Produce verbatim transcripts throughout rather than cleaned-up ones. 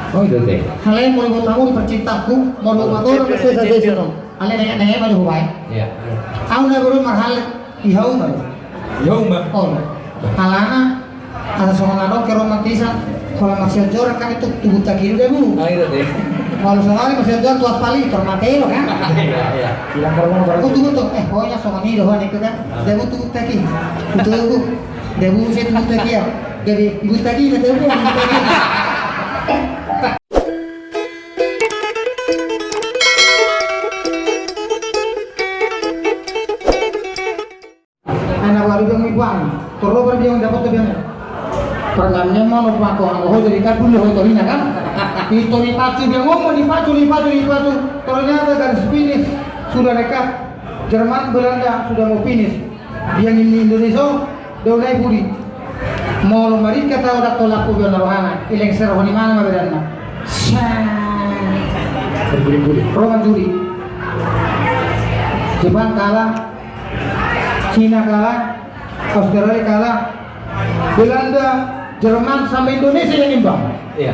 Oh, i do te. Alai molo botamu di parcintaku, molo botamu di sesa sesa no. Alai nengek nengek ma jo hubaen. Iya. Au na baru marhalak di hau ma. Di hau ma. Oh. Alana asa songon na adong ke romantisan. Holan marsianjuran kan itu tubuan tagi do dabu. Ah, i do te. Molo songon i marsianjuran tu aspal i tor mate do kan. Iya, iya. Bilang ke rumah baru tubuan tu. Eh, pokoknya songon i do holan itu kan. Dabu tubuan tagi. Betul bu. Dabu saya tubuan tagi ya. Jadi tubuan tagi, tubuan tagi. Anak baru biang mi buang, torro bar biang dapot tu biang. Pernah memang mau pakai anggo ho jadi kadul ho torina kan. Itu dipacu biang ngomong dipacu dipacu dipacu. Ternyata garis finish sudah dekat. Jerman Belanda sudah mau finish. Biang ini Indonesia. Dao nai pudi. Molo marikka tau dakdanak hu biang na rohana, ilengser ho ni mana ma bedanna. Sa. Berguling-guling. Roman juri. Jepang kalah. Cina kalah. Australia kalah. Belanda, Jerman sampai Indonesia yang imbang. Iya.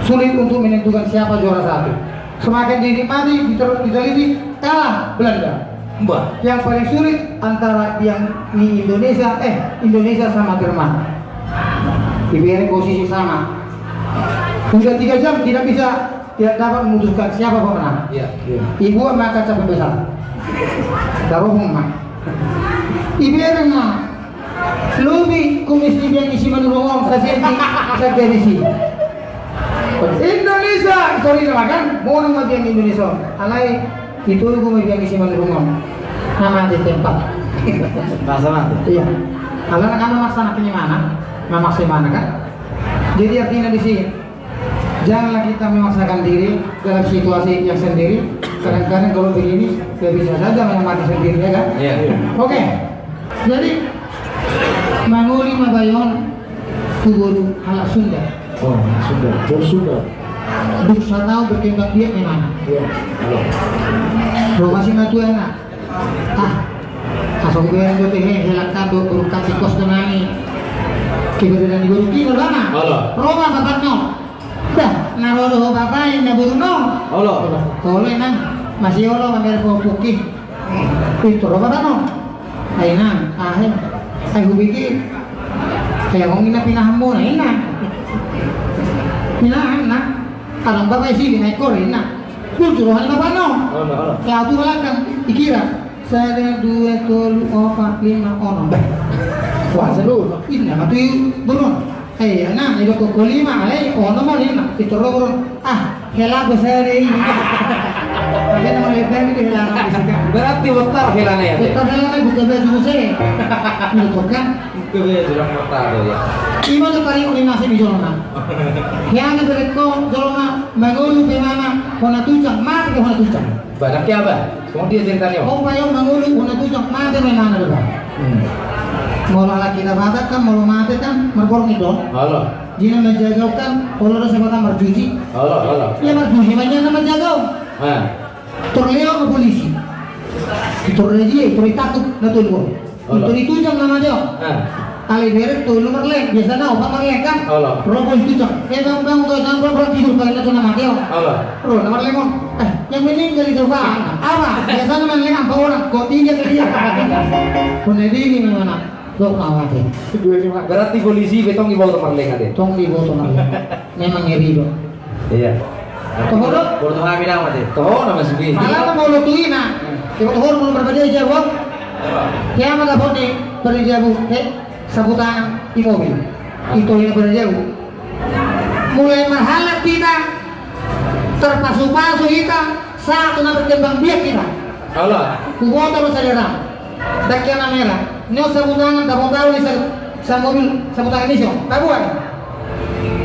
Sulit untuk menentukan siapa juara satu. Semakin dinikmati, diter-, diteliti, kalah Belanda. Mbah. Yang paling sulit antara yang di Indonesia, eh, Indonesia sama Jerman. Dibereng posisi sama. Sudah tiga jam tidak bisa, tidak dapat memutuskan siapa pemenang. Iya, iya. Ibu sama kaca pembesar. Taruh rumah. Dibereng ma. Lobi kumis ni biang ni si Manurung on, sasenti, sagadisi. Indonesia, sorry nama kan, monang ma biang Indonesia. Alai, itu gua ma biang ni si Manurung on. Nama di tempat. Bahasa mati. Iya. Alai nama maksa nak ini mana? Nama maksa mana kan? Jadi artinya di sini, janganlah kita memaksakan diri dalam situasi yang sendiri. Kadang-kadang kalau begini, ya bisa saja memang mati sendiri, ya kan? Iya. Oke. Jadi, mangoli ma bayon tu boru halak Sunda. Oh, Sunda. Boru Sunda. Dung sataon berkembang biak memang. Iya. Halo. Ro ma si matua na. Ah. Asa hubereng do te he, helak kan do, boru kan di kos do nai. Keberadaan di boru kino dana. Halo. Ro ma bapak no. Dah, na ro do ho bapak i na boru no. Olo. Olo inang, masih olo mamereng ho puki. Pintu ro bapak no. Ai inang, ahe. Ai hubege. Ai among ina pinahan muna inang. Pinahan na. Kadang bapak isi di naik kor inang. Pintu ro han bapak no. Olo, olo. Lalu tu belakang, dikira. Sada, dua, tolu, opat, lima, onom. Bah. Wah, seru. Ina ma tu i boru on. Eh, na, i do koko lima, alai onom ma lima. Itu ro boru on. Ah, hela besar i. Makanya nama lebar itu hela na di sini. Berarti botar hela na ya. Botar hela na buka baju muse. Itu kan. Buka baju orang botar ya. Ima tu tari uli nasi di jolma. Hea na bereko jolma mangolu pe mana hona tujang, mate pe hona tujang. Badak ya, Bang? Songon dia ceritanya, Bang? Opa yang mangolu, hona tujang, mate ma imana do, Bang. Hmm. Molo halak kita Batak kan, molo mate kan, marborngin do. Halo. Dia na manjagao kan, molo do Batak marjuji. Halo, halo. Ia marjuji ma dia na manjagao. Ah. Tor lewat ma polisi. Tor dia, tor ditakut, na tolu. Olo. Itu ditujang nama dia. Ah. Alai bereng tolu marleng, biasana opat marleng kan? Olo. Ro polisi tujang. Eh, bangun, bangun, kau jangan pura-pura tidur, paling itu nama dia. Olo. Ro, na marleng on. Eh, yang meninggal itu, Pak. Apa? Biasana marleng apa orang? Kok tiga kali ya? Kau na dingin memang. Dok, mawati. Berarti polisi pe tong diboto marleng ate. Tong diboto marleng. Memang ngeri do. Iya. Toho do? Molo tu hami nama te. Toho nama sugi. Malah molo tu ina. Ibu toho molo berbeda aja, Bang. Dia mah dapot ni, berbeda, Bu. Eh, sabutan di mobil. Itu yang berbeda, Bu. Mulai marhalak kita, terpasu-pasu kita, saat kena berkembang biak kita. Alah. Kuboto do sadera. Dang hea na mera. Nyo sabutangan, dapot au ni sa-, samobil, sabutangan ni so. Tabuan.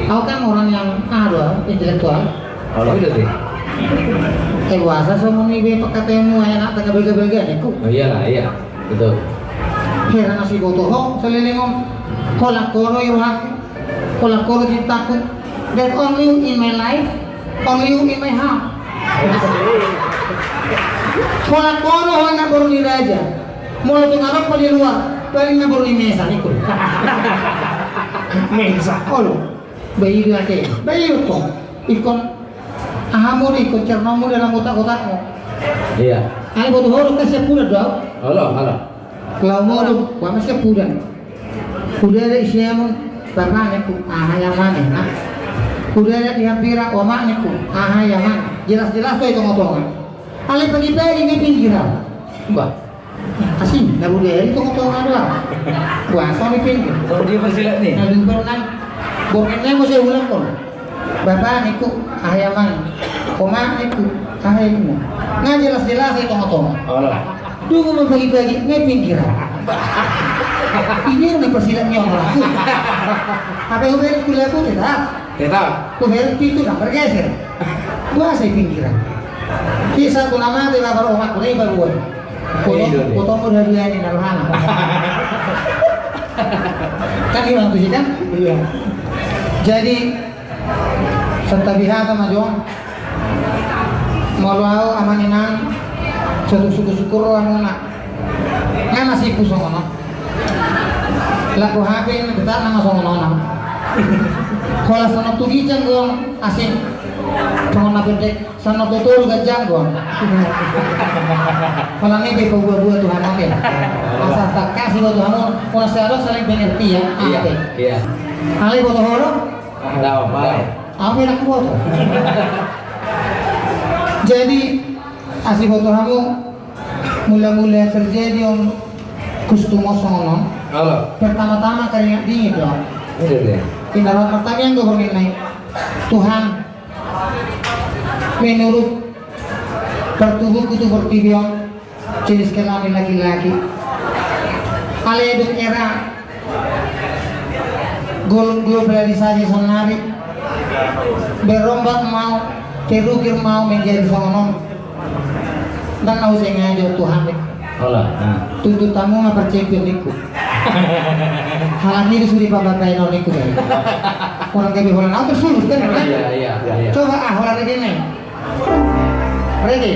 Au kan orang yang, anu, intelektual. Kalau itu sih. Eh, boasa songon i be pangkataimu, anak tangga bega-bega, niku. Oh, iyalah, iya. Betul. Heran na siboto ho, saleleng on. Holan ho do i rohangku. Holan ho do cintaku. That only you in my life, only you in my heart. Holan ho do ho anak boru ni raja. Molo tung adong pala di luar, paling na boru ni mesa, niku. Mesa. Olo. Bayu do ate. Bayu tong. Ingkon ahamu do, ingkon cernomu dalam otak-otakmu. Iya. Ai boto ho do kan siap pudan do au. Olo, olo. Laho modom, ua ma siap pudan. Udah ada isi amun, bapa ningku, aha ya mane, nah. Udah ada di hampira, oma ningku, aha ya mane. Jelas-jelas do i tonga-tonga. Alai pagi-pagi nge pinggir au. Bah. Asing, na udah di tonga-tonga do au. Ua so ni pinggir. So dia bersilat ni. Na dulu baru nang. Bokin ne muse ulang kon. Bapa ningku, aha ya mane. Oma ningku, aha ya mane. Nga jelas-jelas i tonga-tonga. Olo. Dungo ma pagi-pagi, nge pinggir au. Ini yang dipersilat ni orang aku. Apa yang udah kuliah aku tetap. Tetap. Kuliah itu nggak bergeser. Gua saya pinggir au. Kisah tu nama dia baru omak kuliah baru. Foto, iya, iya. Foto udah dua ini na rohana. Kan gimana tuh sih kan? Iya. Jadi, santabi hata ma jo. Molo au ama ni inang, so tung sukur-sukur rohamuna. Nga nasibku songon on. Laku hape ini tetap nama songon on. Holan songon tu ginjang gong asing. Songon na pendek. Songon na totolu ganjang gong. Holan ini pe pabua-bua Tuhan oke. Asa takasi buat Tuhan. Holan seharus saling pengertian. Iya, oke. Iya. Alai boto ho do. Daon, daon. Apa yang aku buat? Jadi, asi boto hamu, mula-mula terjadi on kustum songon on. Halo. Pertama-tama keringat dingin dong. Iya, iya. Indah pertama yang gue bermain naik. Tuhan, menurut pertubuhku tu portibi on, jenis kelamin laki-laki. Alai dung era gol-, globalisasi sonari, berombak mau, terukir mau menjadi songon on. Ndang na husengaja Tuhan. Ola, nah. Tuntut hamu ma parcampion ningku. Halak ni sudah pabataen on ningku kan. Orang gabe holan au tersulut kan. Iya, iya, iya. Coba ah holan lagi nih. Ready?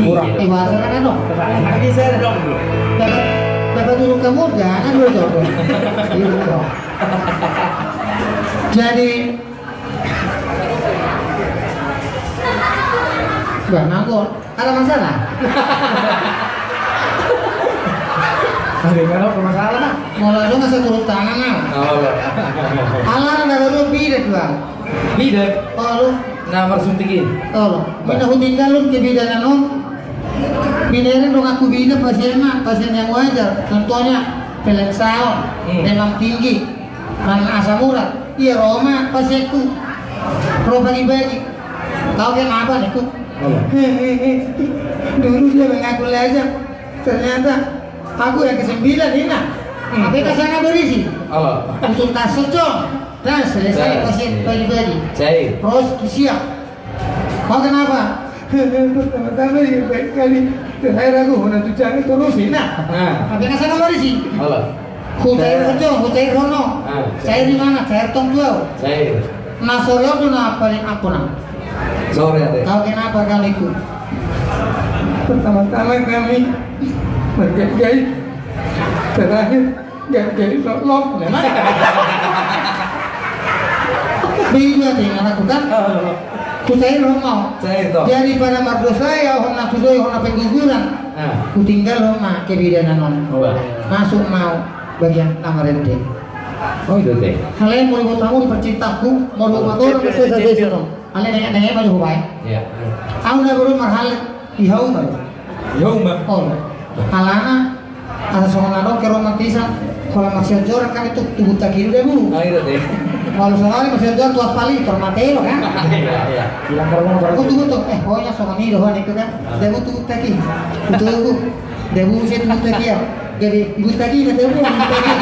Murah. Eh, bahasa kan anu. Bisa dong. Dapat, dapat dulu kamu, jangan dulu, coba. Gitu. Jadi, Bang, nganggur. Ada masalah? Ada, ada masalah? Mau langsung masa turun tangan, ah. Oh, iya. Alarm ada dua, bidet, Bang. Bidan. Olo. Na marsuntik i. Olo. Ba. Bina hutinggal lun ke bidan anu. Bina i dung aku bina pasien na, pasien yang wajar. Contohnya, pelensaon, hmm, demam tinggi, panas asam urat. Iya, ro ma pasienku. Ro pagi-pagi. Kau kenapa, ningku? Olo. He, he, he. Dulu dia mengaku lajang. Ternyata aku yang kesembilan, ninna. Hmm. Tapi kasana berisi. Olo. Utung kasut, Jong. Dah selesai, ya, pasien, ya, pribadi. Cair. Terus siap. Kau kenapa? Pertama-tama ya baik kali. Terakhir aku hona tu jangan terusin, nah. Nah. Tapi kan sana berisi. Halo. Hucair, ya, ojo, hucair hono. Ah, cair. Cair di mana? Cair tong tuau. Cair. Nah, sore itu nah paling aku nah. Sore ada. Kau kenapa kaliku? Pertama-tama kami berkait-kait. Terakhir Gak jadi lolong. Pidua te, anakku kan? Kucair ho ma. Cair to. Daripada mardosa ia, hona sudoi, hona pengguguran. Kutinggal ho ma kebidanan on. Masuk ma au bagian na marende. Oh, itu te. Alai molo botamu di percintaanku, molo botamu di percintaanku. Alai nengek-nengek ma jo hubaen. Au na baru marhallet. Ihau ma. Ihau ma. Oh. Alana Asa songon na adong ke romantisan, holan marsianjoran kan itu tubuntaki do dabu. Ah, iya deh. Molo songon i marsianjoran tu aspal i, tor mate do kan? Iya, iya. Bilang ke rumah baru. Oh, tubuntaki, eh, pokoknya songon i do kan itu kan. Dabu tubuntaki. Itu dabu. Dabu muse tubuntaki ya. Jadi tubuntaki na dabu tubuntaki.